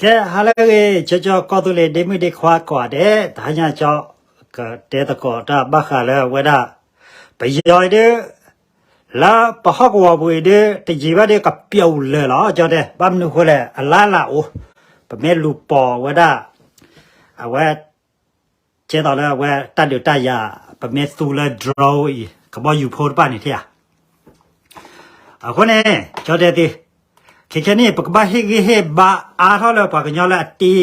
ကဲ ဟါလၢအဂ့ၤ ကၠီကၠီကီၢ်သူလ့ၤ ဒ့မုၣ်ဒ့ခွါကိးဂၤဒဲး, တဟါညါကၠီ ကတဲသကိးတၢ်ဘၣ်ဃးလၢအဝဲဒၣ် ပယီၤအံၤဒုး လၢပဟီၣ်ကဝီၤပူၤအံၤဒုး တယံာ်ဘၣ်ဒုးကပျိာ်လၢာ်လီၤ ကၠီတဲ, ဘၣ်မနုၤအဃိလဲၣ် အလၢ်လၢ်အိၣ်, ပမ့ၢ်လူၤပိာ်ဝဲဒၣ် အဝဲ ကဲသိးလၢအဝဲတၢ်ဒုးတၢ်ယၤ ပမ့ၢ်သူလၢ drone အံၤ ကဘီယူၤဖိတဖၣ်န့ၣ်ထံၣ်ဧါ. အဃိန့ၣ် ကၠီတဲသ့, ခဲခဲန့ၣ် ပကဘၣ်ဟ့ၣ်ဂံၢ်ဟ့ၣ်ဘါအါထီၣ်လၢပှၤကညီလၢအတ့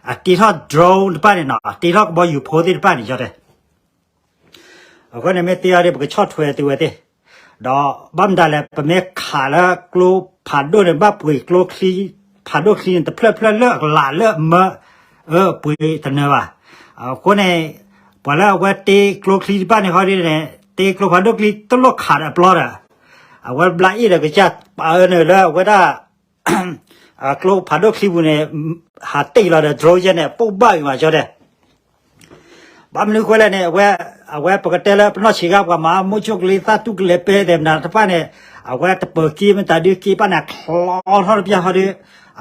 အတ့ထီၣ် drone တဖၣ်န့ၣ်နီၤ, တ့ထီၣ်ကဘီယူၤဖိသ့ၣ်တဖၣ်န့ၣ် ကၠီတဲ အဃိန့ၣ် မ့ၢ်သ့အီၤဒီး ပကဆီၣ်ထွဲသုဝဲသ့ၣ်, ဒီးဘၣ်မတၤလဲၣ် ပမ့ၢ်ခးလၢကျိဖးဒိၣ်န့ၣ် ဘၣ်ပှ့ၤကျိချံ, ဖးဒိၣ်ချံန့ၣ် တဖျၢၣ်ဖျၢၣ်လၢအကလးလၢအမၢ, အၢ ပှ့ၤတနၢၤဘၣ်. အဃိန့ၣ် ပှၤလၢအဝဲတ့ကျိချံတဖၣ်န့ၣ် ဟီဒ်န့ၣ် တ့ကျိဖးဒိၣ်ချံတလိၣ်ခးဒီးအပျီဒီး အဝဲဘျါအ့ၣ်ဒီးကစၢ်ပာ်အၢနုာ်လၢအဝဲဒၣ် ကျိဖးဒိၣ်ချံပူၤန့ၣ် ဟးတ့ၢ်လီၤဒီး drone ယဲန့ၣ် ပိၢ်ဘၣ်ဂ့ၤမး ကၠီတဲ. ဘၣ်မနုၤအဃိလဲၣ်န့ၣ် အဝဲ အဝဲပကတဲလၢပနီၢ်ဆံးခါ ပှၤမၤမိၣ်ဆိၣ်ကလံ သၣ်တူၢ်ကလဲၤပဲသဲးမနၤတဖၣ်န့ၣ် အဝဲတပၢၤက့မတၤဒုးက့ဘၣ်န့ၣ် ချီထီၣ်တပျၢ်ဟီဒုး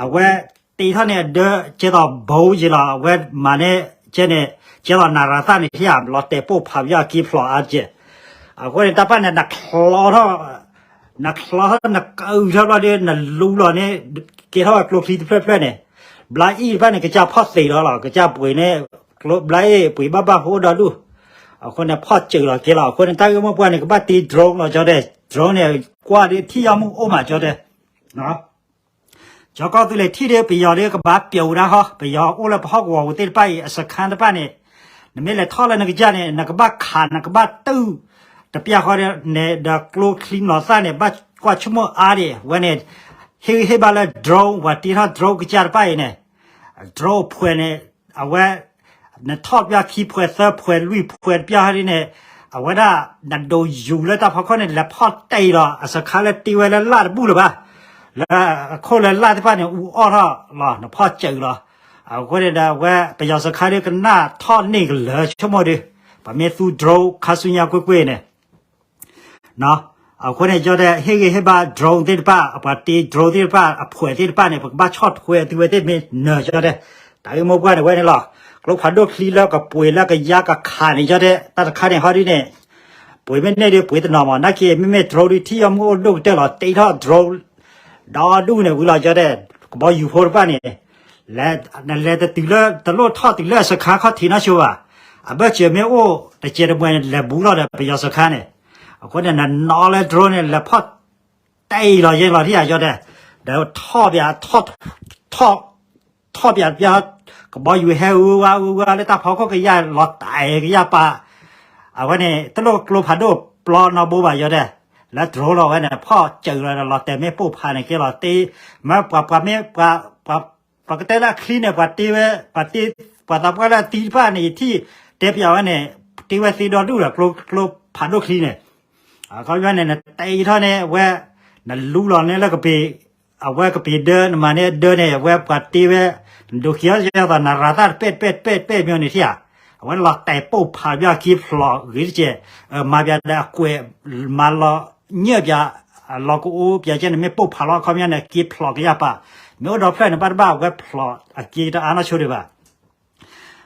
အဝဲတ့ထီၣ်န့ၣ် အဒၢကဲသိးဘိယ့လီၤ အဝဲမၤန့ၣ် ကဲန့ၣ် ကဲသိးနၤရၤသၣ်န့ၣ်ထံၣ်ဧါ လီၤတဲာ်ပိၢ်ဖးပယီၤက့ဖျိးအါကဲ. အဃိန့ၣ် တၢ်တဖၣ်န့ၣ် နချီထီၣ် နချီထီၣ်နကအုထီၣ်ဘျီဒီး နလူလီၤန့ၣ် ကဲထီၣ်ဝဲကျိချံတဖျၢၣ်ဖျၢၣ်န့ၣ် ဘျါအ့ၣ်တဖၣ်န့ၣ် ကစၢ်ဖီၣ်သ့းလီၤလီၤ ကစၢ်ပှ့ၤန့ၣ် ကျိဘျါအ့ၣ်ပှ့ၤဘၣ်ဘၣ်ဟိဒီဒူၣ် အဃိန့ၣ် ဖီၣ်စၢၤလီၤက့လီၤ. အဃိန့ၣ် တၢ်ဂ့ၢ်မိၢ်ပှၢ်န့ၣ် ကဘၣ်တ့ drone လီၤ ကၠီတဲ. drone န့ၣ် ကွၢ်ဒီးထံၣ်ယီၢ်မုၢ်အိၣ်မး ကၠီတဲ ကၠီကီၢ်သူလ့ၤထံၣ်ဒီး ပယီၤဒီးကဘၣ်ပျိာ်ဝဲဒၣ်ဟီ, ပယီၤအိၣ်လၢပဟီၣ်ကဝီၤပူၤသ့ၣ်တဖၣ်အံၤ အစခါတဖၣ်န့ၣ် နမ့ၢ်လဲၤထီၣ်လၢနကစၢ်န့ၣ် နကဘၣ်ခး နကဘၣ်တုၢ် တပျၢ်ဃီန့ၣ်ဒီး ကျိချံမျိာ်သၣ်န့ၣ် ဘၣ်ကွၢ်ဆိကမိၣ်အါဒံး ဝဲန့ၣ် ဟ့ၣ်ဂံၢ်ဟ့ၣ်ဘါလၢ drone ပှၤတ့ထီၣ် drone ကစၢ်တဖၣ်အံၤန့ၣ် drone ဖှဲးန့ၣ် အဝဲ နထီၣ်ပျၢ်ခံဖှဲးသၢဖှဲးလွံၢ်ဖှဲးတပျၢ်ဟီဒ်န့ၣ် အဝဲဒၣ် နဒိးယူၤလၢတၢ်ဖီခိၣ်န့ၣ် လဲၤဖီၣ်တ့ၢ်လီၤ အစခါလၢတ့ဝဲလၢလၢ်တဘူၣ်လၢၤဘၣ်, လၢအခိၣ်လၢလၢ်သ့ၣ်တဖၣ်န့ၣ် အူအီၣ်ထီၣ်လီၤ နဖီၣ်စၢၤလီၤ. အဃိန့ၣ်ဒီး အဝဲပယီၤစခါဒီး ကနၣ်ထီၣ်န့ၢ်ကလၢာ်ဆိကမိၣ်ဒီး ပှၤမ့ၢ်သူ drone ခါဆူညါကွ့ၢ်ကွ့ၢ်န့ၣ် အဃိန့ၣ် ကၠီတဲ ဟ့ၣ်ဂံၢ်ဟ့ၣ်ဘါ drone သ့ၣ်တဖၣ် ပှၤတ့ drone သ့ၣ်တဖၣ် အဖှဲးသ့ၣ်တဖၣ်န့ၣ် ပကဘၣ်ဆီၣ်ထွဲသုဝဲသ့ၣ်မ့ၢ်နၢၤ ကၠီတဲ. တၢ်ဂ့ၢ်မိၢ်ပှၢ်န့ၣ် ဝဲန့ၣ်လီၤ. ကျိဖးဒိၣ်ချံလၢကပှ့ၤလၢကယါကခးန့ၣ် ကၠီတဲ တၢ်တခါန့ၣ် ဟီဒ်န့ၣ် ပှ့ၤမ့ၢ်န့ၢ်ဒီးပှ့ၤတနီၤမး နာ်က့ မ့မ့ၢ် drone ဒုးထံၣ်ယီၢ်မုၢ်အိၣ်ဒိၣ်ကတၢၢ်လီၤ တ့ထီၣ် drone ဒီဒူၣ်န့ၣ်ဝံၤလီၤ ကၠီတဲ. ကဘီယူၤဖိတဖၣ်န့ၣ် နလဲၤတတုၤလၢ တလိၣ်ထီၣ်တုၤလၢအစခါခီၣ်ထံးနီၢ်ဆိဘၣ်. အဘၢၣ်စၢၤမ့ၢ်အိၣ်တစဲးတမှဲၤန့ၣ် လဲၤဘူးလီၤဒီးပယီၤစခါန့ၣ်. အဃိန့ၣ် နနီၤလၢ drone န့ၣ် လဲၤဖီၣ်တ့ၢ်လီၤယဲလီၤထံၣ်ဧါ ကၠီတဲ. ဒီးထီၣ်ပျး ထီၣ် ထီၣ်ပျးပျး ကဘီယူၤဟဲအူဝါအူဝါလၢတၢ်ဖီခိၣ်ကယၢ်လီၤတၢ်ကယၢ်ပာ် အဝဲန့ၣ် တလိၣ်ကျိဖးဒိၣ်ပျီနီတဘိဘၣ် ကၠီတဲ. လၢ drone လီၤဝဲန့ၣ် ဖီၣ်စၢၤလီၤဒီးလီၤတဲာ်မ့ၢ်ပိၢ်ဖးန့ၣ်ကဲလီၤတ့ မ့ၢ်ပှၤပှၤမ့ၢ်ပှၤ ပှၤကတဲလၢအချံန့ၣ် ပှၤတ့ဝဲ ပှၤတ့ ပှၤသးပှၢ်လၢအသံတဖၣ်န့ၣ် ယထံၣ်တဲပျးဝဲန့ၣ် တ့ဝဲသ့ဒီဒူၣ်ဒီး ကျိဖးဒိၣ်ချံန့ၣ် အခီပညီန့ၣ် နတ့ထီၣ်န့ၣ် အဝဲ နလူလီၤန့ၣ်လၢကပ့ၤ အဝဲကပ့ၤဒၢ နမၤန့ၢ်ဒၢန့ၣ် အဝဲပှၤတ့ဝဲ နဒိးက့ၤအီၤယဲသိးနရၤသၣ်တပဲၣ်တပဲၣ်တပဲၣ်တပဲၣ်မ့ၢ်န့ၣ်ထံၣ်ဧါ. အဝဲလီၤတဲာ်ပိၢ်ဖးပျီက့ဖျိးဂ့ၤတက့ၢ် မၤပျးဒီးအကွဲး မၤလီၤညၢၣ်ပျး လီၤကအိပျးကဲန့ၣ် မ့ၢ်ပိၢ်ဖးလီၤအခီပညီန့ၣ် က့ဖျိးကယၢ်ပာ် မ့ၢ်အိၣ်ဒီဖျၢၣ်န့ၣ် ဘၣ်တဘၣ်အဝဲဖျိးအက့တအါနီၢ်ဆိဒံးဘၣ်.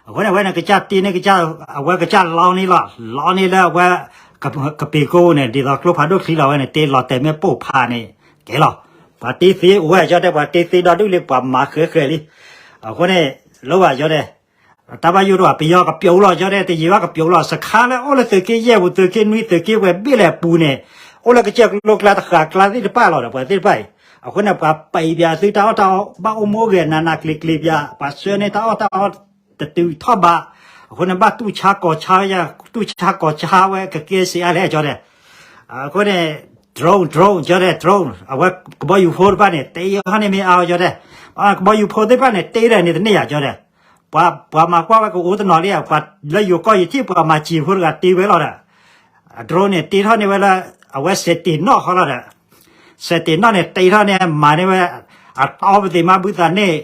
အဃိန့ၣ် အဝဲန့ၣ် ကစၢ်တ့န့ၣ် ကစၢ် အဝဲကစၢ်လီန့ၣ်လီၤ လီန့ၣ်လၢအဝဲ ကပ့ၤကိန့ၣ် ဒ်သိးကျိဖးဒိၣ်ချံလီၤ အဝဲန့ၣ် တ့လီၤတဲာ်မ့ၢ်ပိၢ်ဖးန့ၣ် ကဲလီၤ. ပှၤတ့သ့အိၣ်ဝဲ ကၠီတဲ ပှၤတ့သ့ဒီဒူၣ်လံ ပှၤမၤဃဲဃဲလံ. အဃိန့ၣ် လိၣ်ဘၣ် ကၠီတဲ တၢ်ဘၣ်ယိၣ်တအိၣ်ဘၣ် ပယီၤကပျိးလီၤ ကၠီတဲ တယံာ်ဘၣ်ကပျိးလီၤ စခါလၢအိၣ်လၢသုးက့ယဲၢ်ပူၤ သုးက့နွံ သုးက့ဝဲၤဘ့ၣ်လဲၣ်အပူၤန့ၣ် အိၣ်လၢကစၢၢ်ကျိကျါတဃာ်ကျါသ့ၣ်တဖၣ်လီၤဒီး ပှၤသ့ၣ်တဖၣ်အံၤ အဃိန့ၣ် ပှၤပံးပျးသုတၢ်အီၣ်တၢ်အီ ဘၣ်အိၣ်မူအိၣ်ဂဲၤ နးနးကျံၤကျံၤပျး ပှၤဆှၢန့ၢ်တၢ်အီၣ်တၢ်အီ တတုၤထီၣ်ဘး အဃိန့ၣ် ဘၣ်တူၢ်ဆါကီၤဆါဝဲ တူၢ်ဆါကီၤဆါဝဲ ကကဲစ့အါလဲၣ် ကၠီတဲ. အဃိန့ၣ် drone drone ကၠီတဲ drone အဝဲကဘီယူၤဖိတဖၣ်န့ၣ် တ့အီၤန့ၣ်မ့ၢ်အါ ကၠီတဲ ကဘီယူၤဖိသ့ၣ်တဖၣ်န့ၣ် တ့ဒၣ်န့ၣ်တန့ၢ်ယၤ ကၠီတဲ. ပှၤမၤကွၢ်ဝဲကအိၣ်တနီၤလံ ပှၤလၢယိၤကီၢ်ယထံၣ် ပှၤမၤစံၤဖိတဂၤတ့ဝဲလီၤဒီး drone န့ၣ် တ့ထီၣ်န့ၢ်ဝဲလၢ အဝဲစဲးတ့ၢ်နီၣ်ဃီလီၤဒီး စဲးတ့ၢ်နီၣ်န့ၣ် တ့ထီၣ်န့ၢ် မၤန့ၢ်ဝဲ အတီပသ့ၣ်မၤဘုသးန့ၣ်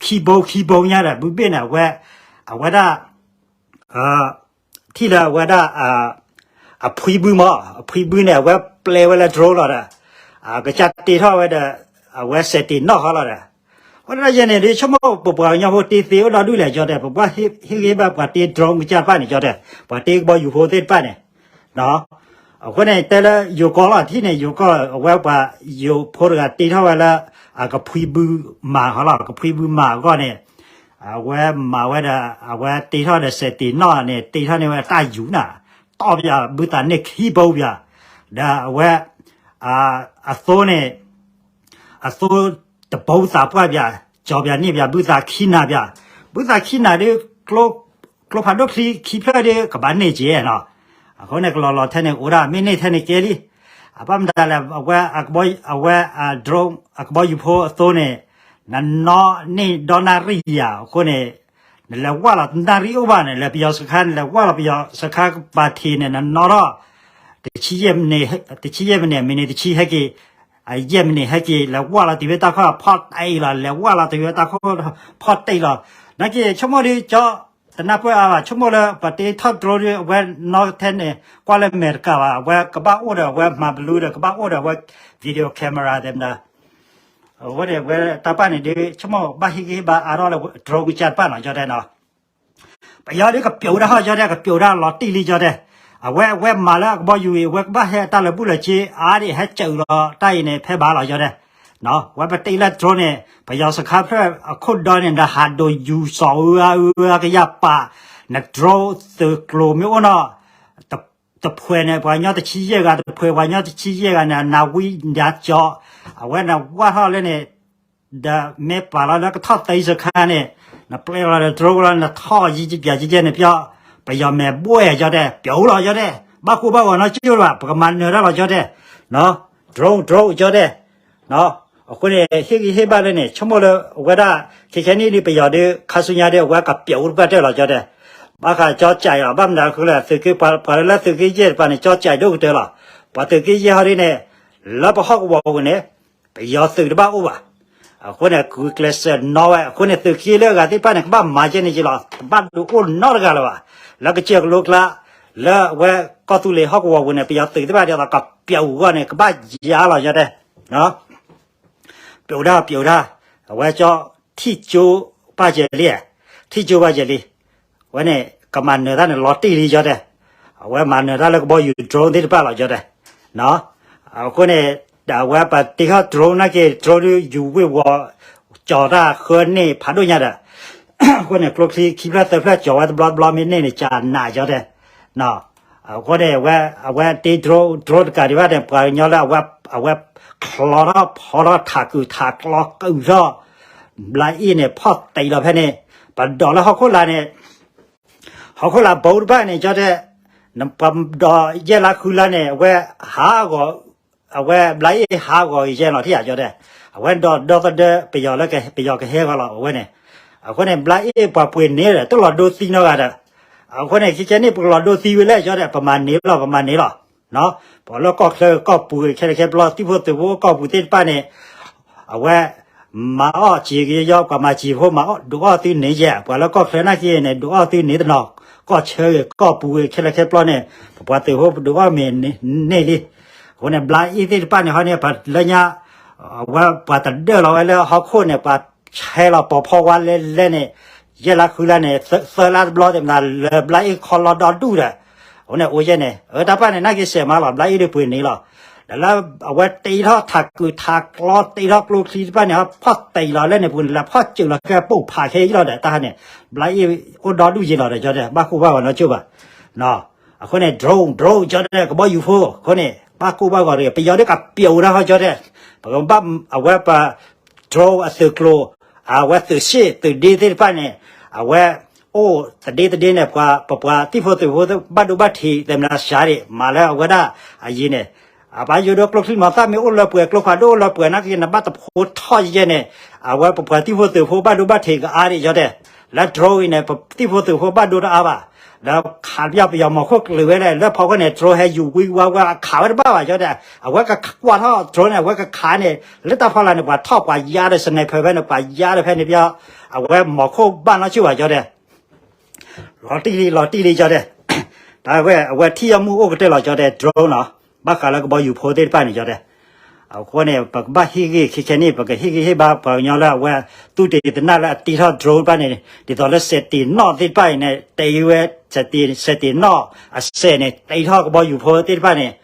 ခံဘိခံဘိညါဒီး ဘုဘ့ၣ်န့ၣ် အဝဲ အဝဲဒၣ် ထံၣ်လၢအဝဲဒၣ် အဖှံဘုမး အဖှံဘုန့ၣ် အဝဲပျဲဝဲလၢ drone လီၤဒီး ကစၢ်တ့ထီၣ်ဝဲဒီး အဝဲစဲးတ့ၢ်နီၣ်ဃီလီၤဒီး အဃိန့ၣ်ယဲန့ၣ်ဒုး ဆိကမိၣ်ပပှၤကညီဖိတ့သ့အိၣ်ဒီဒူၣ်လဲၣ် ကၠီတဲ, ပပှၤဟ့ၣ်ဂံၢ်ဘါပှၤတ့ drone ကစၢ်တဖၣ်န့ၣ် ကၠီတဲ, ပှၤတ့ကဘီယူၤဖိသ့ၣ်တဖၣ်န့ၣ်, အဃိန့ၣ်တဲလၢယိၤကီၢ်လီၤ ထံၣ်န့ၣ် ယိၤကီၢ် အဝဲပှၤယိၤဖိတဂၤတ့ထီၣ်ဝဲလၢ အကဖှံဘုမၤဟီလီၤ ကဖှံဘုမၤအဂီၢ်န့ၣ်, အဝဲမၤဝဲဒီး အဝဲတ့ထီၣ်ဒီးစဲးတ့ၢ်နီၣ်န့ၣ် တ့ထီၣ်န့ၢ်ဝဲတၢ်ယူၤနၤ, တီၢ်ပၠးဘုသးန့ၢ်ခံဘိပၠး, ဒီးအဝဲ အသိန့ၣ် အသိတဘိသးပှၢ်ပၠး, ကၠီပၠးန့ၢ်ပၠး ဘုသးခံနၤပၠး, ဘုသးခံနၤဒုး ကျိဖးဒိၣ်ချံခံဖျၢၣ်ဒုး ကဘၣ်န့ၢ်က့နီၤ, အဃိန့ၣ်ကလီၤလီၤထဲန့ၣ်အိၣ်ဒၣ် မ့ၢ်န့ၢ်ထဲန့ၣ်ကဲလံ, အဘၣ်မတၤလဲၣ် အဝဲ အဝဲ drone အကဘီယူၤဖိအသိန့ၣ်, နနီၣ်န့ၢ်ဒီနၣ်ရံၣ်ယၤ အဃိန့ၣ် နလဲၤဝၢ်လီၤတနၣ်ရံၣ်အိၣ်ဘၣ်န့ၣ် လဲၤပယီၤစခါ နလဲၤဝၢ်လီၤပယီၤစခါကပၤထံးန့ၣ် နနီၣ်ထီၣ် တဆံယဲၢ်မံးနံး မံးနံးတဆံဟဲက့ၤ, ယဲၢ်မံးနံးဟဲက့ၤ လဲၤဝၢ်လီၤတံၢ်ဝဲတၢ်ခိၣ် ဖီၣ်တ့ၢ်လီၤ လဲၤဝၢ်လီၤတံၢ်ဝဲတၢ်ခိၣ် ဖီၣ်တ့ၢ်လီၤ, နာ်က့ဆိကမိၣ်ဒုး ကၠီ တနၢ်ပၢၢ်အါဘၣ် ဆိကမိၣ်လၢ ပှၤတ့ထီၣ် drone ဒုး အဝဲနီၣ်ထဲန့ၣ် ကွၢ်လၢမဲာ်တကးဘၣ် အဝဲကဘၣ်အိၣ်ဒီး အဝဲမၤဘလူးဒီး ကဘၣ်အိၣ်ဒီး အဝဲ video camera တဲမနုၤ အဝဲန့ၣ် အဝဲတၢ်ပၢ်န့ၣ်ဒုး ဆိကမိၣ်ဘၣ်ဟ့ၣ်ဂံၢ်ဟ့ၣ်ဘါအါထီၣ်လၢ drone ကစၢ်တဖၣ်နီၤ ကၠီတဲနီၤ, ပယီၤဒုးကပျိးတၢ်ဟီ ကၠီတဲ ကပျိးတၢ်လီၤတံၢ်လံ ကၠီတဲ, အဝဲ အဝဲမၤလၢအကဘီယူၤအံၤ အဝဲကဘၣ်ဟဲတၢ်လၢာ်ဘူၣ်လၢာ်စ့အါဒံး ဟဲစၢၤလီၤတၢ်အံၤန့ၣ် ဖဲဘၣ်လီၤ ကၠီတဲ, ဝဲပတ့လၢ drone န့ၣ် ပယီၤစခါဖျၢၣ်အခိၣ်ဒီန့ၣ် နဟးဒိးယူၤစီၤအၢအၢကယၢ်ပာ်, န drone သုးကျိၤမ့ၢ်အိၣ်နီၤ တဖှဲးန့ၣ် ပှၤကညီတဆံယဲၢ်ဂၤ တဖှဲး ပှၤကညီတဆံယဲၢ်ဂၤန့ၣ် နၤဝံနၤကၠီ, အဝဲနဝၢ်ထီၣ်လၢန့ၣ် ဒီးမ့ၢ်ပာ်လီၤလၢကထီၣ်သ့စခါန့ၣ်, နပျဲလီၤဒီး drone လီၤ နထီၣ်ယံၤယံၤပၠးယံၤယဲၢ်န့ၣ် ပယီၤ ပယီၤမဲာ်ဘှဲၣ် ကၠီတဲ ပျိးလီၤ ကၠီတဲ, ဘၣ်ကိၢ်ဘၣ်ဂီၤနီတကၠိၢ်ဘၣ် ပကမၤနၢၤတၢ်လီၤ ကၠီတဲ, drone drone ကၠီတဲ အဃိန့ၣ် ဟ့ၣ်ဂံၢ်ဟ့ၣ်ဘါလၢန့ၣ် ဆိကမိၣ်လၢအဝဲဒၣ် ခဲခဲနံၣ်ဒုး ပယီၤဒုး ခါဆူညါဒုး အဝဲကပျိးတဖၣ်တၢၢ်လီၤ ကၠီတဲ, ဘၣ်ဃးကၠီကၠဲးလီၤ ဘၣ်မနုၤအဃိလဲၣ် သုးက့ ပှၤလၢသုးက့ယဲၢ်တဖၣ်န့ၣ် ကၠီကၠဲးဒိၣ်ကတၢၢ်လီၤ, ပှၤသုးက့ယဲၢ်ဟီဒ်န့ၣ် လၢပဟီၣ်ကဝီၤပူၤန့ၣ် ပယီၤသုးတဘၣ်အိၣ်ဘၣ်, အဃိန့ၣ် ဂုာ်ကျဲးစၢးနီၣ်ဝဲ အဃိန့ၣ် သုးက့လၢအဂၤသ့ၣ်တဖၣ်န့ၣ် ကဘၣ်မၤကဲန့ၣ်က့ၤလီၤ တဘၣ်ဒုးအိၣ်နီတဂၤလၢၤဘၣ်, လၢကစၢၢ်ကလိကျါ လၢအဝဲကီၢ်သူလ့ၤဟီၣ်ကဝီၤပူၤန့ၣ် ပယီၤသုးသ့ၣ်တဖၣ်ဒ်သိးကပျိးအဂီၢ်န့ၣ် ကဘၣ်ယါလီၤ ကၠီတဲ ပျိးတၢ် ပျိးတၢ်, အဝဲကၠီထံၣ်ကၠိဘၣ်ယဲၢ်လံ, ထံၣ်ကၠိဘၣ်ယဲၢ်လံ, အဝဲန့ၣ် ကမၤနၢၤတၢ်န့ၣ် လီၤတံၢ်လံ ကၠီတဲ, အဝဲမၤနၢၤတၢ်လၢကဘီယူၤ drone သ့ၣ်တဖၣ်လီၤ ကၠီတဲ, အဃိန့ၣ် အဝဲပတ့ထီၣ် drone နာ်က့ drone ဒုးယူၤဝ့ၢ်ဝီၤ ကၠီၤတၢ်ဃၢန့ၢ်ဖးဒိၣ်ညါဒီး အဃိန့ၣ် ကျိချံခံဖျၢၣ်သၢဖျၢၣ်ကၠီၤဝဲတဘျီတဘျီမ့ၢ်န့ၢ်န့ၣ် ကနး ကၠီတဲ အဃိန့ၣ် အဝဲတ့ drone drone တကးဒံးဘၣ်န့ၣ် ပှၤကညီလၢအဝဲ အဝဲချီထီၣ်ဖီထီၣ်ထးကုာ်ထးကျီကုာ်ထီၣ် ဘျါအ့ၣ်န့ၣ် ဖီၣ်တံးလီၤဖဲန့ၣ် ပဒိးလၢဟီၣ်ခိၣ်လာ်န့ၣ် ဟီၣ်ခိၣ်လာ်ဘိတဖၣ်န့ၣ် ကၠီတဲ ပဒိးယဲၢ်လါဃုလါန့ၣ် အဝဲဟးဂီၤ အဝဲဘျါအ့ၣ်ဟးဂီၤယဲၢ်လီၤထံၣ်ဧါ ကၠီတဲ အဝဲဒီးဒီသဒၢပယီၤလၢပယီၤကဟဲဂီၤလီၤ အဝဲန့ၣ် အဃိန့ၣ် ဘျါအ့ၣ်ပှၤပှ့ၤန့ၢ်ဒီး တလီၤဒိသံနီတဂၤဒီး အဃိန့ၣ် ခဲကဲန့ၣ် ပကလီၤဒိသံဝဲလဲၣ် ကၠီတဲ ပမၤန့ၢ်လီၤ ပမၤန့ၢ်လီၤ ပှၤလၢကီၢ်ချၢကီၢ်ပူၤခဲလၢာ်ခဲဆ့ သံၣ်ဖိသုးဖိကီၢ်ပူၤသ့ၣ်တဖၣ်န့ၣ် အဝဲ မၤအီၣ်စံးကယီ ပှၤမၤစံးဖိမၤအီၣ်ဒုးအီၣ်သုန့ၢ်ယဲၢ် ပှၤလၢကီၢ်ချၢနာ်က့န့ၣ် ဒုးအီၣ်သုန့ၢ်တနီၤ ကီၢ်ဆၢဂ့ၤ ကီၢ်ပူၤဂ့ၤ ခဲလၢာ်ခဲဆ့န့ၣ် ပပှၤသုးဖိဒုးအီၣ်မ့ၢ်န့ၢ်လံ အဃိန့ၣ် ဘျါအ့ၣ်သ့ၣ်တဖၣ်န့ၣ် ဟီန့ၣ် ပှၤလၢညါ အဝဲပှၤတဒၢၣ်လီၤဝဲလၢဟီၣ်ခိၣ်န့ၣ် ပှၤဆဲးလီၤပိာ်ဖီၣ်ဝါလဲလဲန့ၣ် ယဲၢ်လါဃုလါန့ၣ် သၢလါတဘျီသ့ၣ်မနၤ လၢဘျါအ့ၣ်ခီလီၤဒီဒူၣ်ဒီး အဃိန့ၣ် အိၣ်ယဲၢ်န့ၣ် အတၢ်ပၢ်န့ၣ် နာ်က့စဲးမးလီၤ ဘျါအ့ၣ်ဒုးပှ့ၤန့ၢ်လီၤ ဒီးလၢအဝဲတ့ထီၣ်ထးကုာ်ထးကျီတ့ထီၣ်ကျိချံတဖၣ်န့ၣ် ဖီၣ်တံးလီၤလဲန့ၣ် ပူၤန့ၣ် လဲၤဖီၣ်စၢၤလီၤကဲပိာ်ဖးခဲအံၤလီၤဒီး တၢ်ဟါန့ၣ် ဘျါအ့ၣ်အိၣ်ဒီဒူၣ်ယဲၢ်လီၤဒီး ကၠီတဲ ဘၣ်ကိၢ်ဘၣ်ဂီၤနီတကၠိၢ်ဘၣ် အဃိန့ၣ် drone drone ကၠီတဲ ကဘီယူၤဖိ အဃိန့ၣ် ဘၣ်ကိၢ်ဘၣ်ဂီၤတဂ့ၤ ပယီၤဒုးကပျိးတၢ်ဟီ ကၠီတဲ ပကဘၣ်အဝဲပ drone အသုးကျိၤ အဝဲသုးစ့ၣ်သုးဒ့သ့ၣ်တဖၣ်န့ၣ် အဝဲအိၣ်သဒ့သဒ့န့ၣ် ပှၤပပှၤသံၣ်ဖိသုးဖိဘၣ်ဒိဘၣ်ထံး သ့ၣ်မနၤစှၤဒံး မၤလၢအဝဲဒၣ်အယံၤန့ၣ် အပၢ်ယိၤဒိကျိချံမီၤသၣ်မ့ၢ်အိၣ်လၢပှဲၤ ကျိဖးဒိၣ်အိၣ်လၢပှဲၤ နာ်က့နဘၣ်တဖိထီၣ်ယဲၢ်န့ၣ် အဝဲပပှၤသံၣ်ဖိသုးဖိဘၣ်ဒိဘၣ်ထံးကအါဒံး ကၠီတဲ လၢ drone အံၤန့ၣ် ပသံၣ်ဖိသုးဖိဘၣ်ဒိတအါဘၣ် ဒီးခးပယီၤမီၤခိၣ်ကျုာ်ဝဲလဲၣ် လၢဖီခိၣ်န့ၣ် drone ဟဲယူၤဝံဝါဝဲ အခးဝဲတဘၣ်ဘၣ် ကၠီတဲ အဝဲကကွၢ်ထီၣ် drone န့ၣ် အဝဲကခးန့ၣ် လၢတၢ်ဖီလာ်န့ၣ် ပှၤထီၣ်ပှၤယါဒီး sniper ဖဲန့ၣ် ပှၤယါဒီးဖဲန့ၣ်ပယီၤ အဝဲမီၤခိၣ်ဘၣ်နီတကၠိၢ်ဘၣ် ကၠီတဲ လီၤတံၢ်လံ လီၤတံၢ်လံ ကၠီတဲ တၢ်ဝဲ အဝဲထံၣ်အီၤမုၢ်အိၣ်ကတၢၢ်လီၤ ကၠီတဲ drone နီၤ ဘၣ်ဃးလၢကဘီယူၤဖိသ့ၣ်တဖၣ်န့ၣ် ကၠီတဲ အဃိန့ၣ် ပကဘၣ်ဟ့ၣ်ဂံၢ် ခဲခဲန့ၣ် ပကဟ့ၣ်ဂံၢ်ဟ့ၣ်ဘါပှၤကညီလၢအဝဲ သုးတ့ၢ်တနၢ်လၢအတ့ထီၣ် drone တဖၣ်န့ၣ် ဒ်သိးလၢစဲးတ့ၢ်နီၣ်သ့ၣ်တဖၣ်အံၤန့ၣ် တ့ဝဲ စဲးတ့ၢ်နီၣ်အစဲးန့ၣ် တ့ထီၣ်ကဘီယူၤဖိသ့ၣ်တဖၣ်န့ၣ်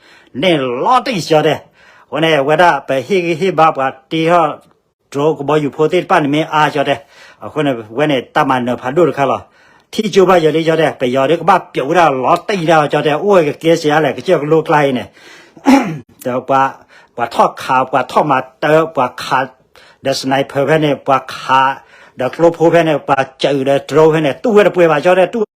န့ၣ်လီၤတံၢ်ကၠီတဲ. အဃိန့ၣ် အဝဲဒၣ်ပဟ့ၣ်ဂံၢ်ဟ့ၣ်ဘါပှၤတ့ထီၣ် drone ကဘီယူၤဖိသ့ၣ်တဖၣ်န့ၣ်မ့ၢ်အါကၠီတဲ. အဃိန့ၣ် ဝဲန့ၣ်တၢ်မၤနၢၤဖးဒိၣ်တခါလီၤ. ထံၣ်ကၠိဘၣ်ယၤလံကၠီတဲ ပယီၤဒီးကဘၣ်ပျိးဝဲဒၣ်လီၤတံၢ်ဒၣ်အီၤကၠီတဲ အိၣ်ဝဲကကျဲစ့အါလဲၣ် ကစၢၢ်ကလိကျါအံၤန့ၣ် ဒီးပှၤ ပှၤထီၣ်ခး ပှၤထီၣ်မၤတၢ် ပှၤခးဒီး sniper ဖဲန့ၣ် ပှၤခးဒီးကျိဖိဖဲန့ၣ် ပှၤစၢၤဒီး drone ဖဲန့ၣ် တူၢ်ဝဲတပှဲၤဘၣ်ကၠီတဲ တူၢ်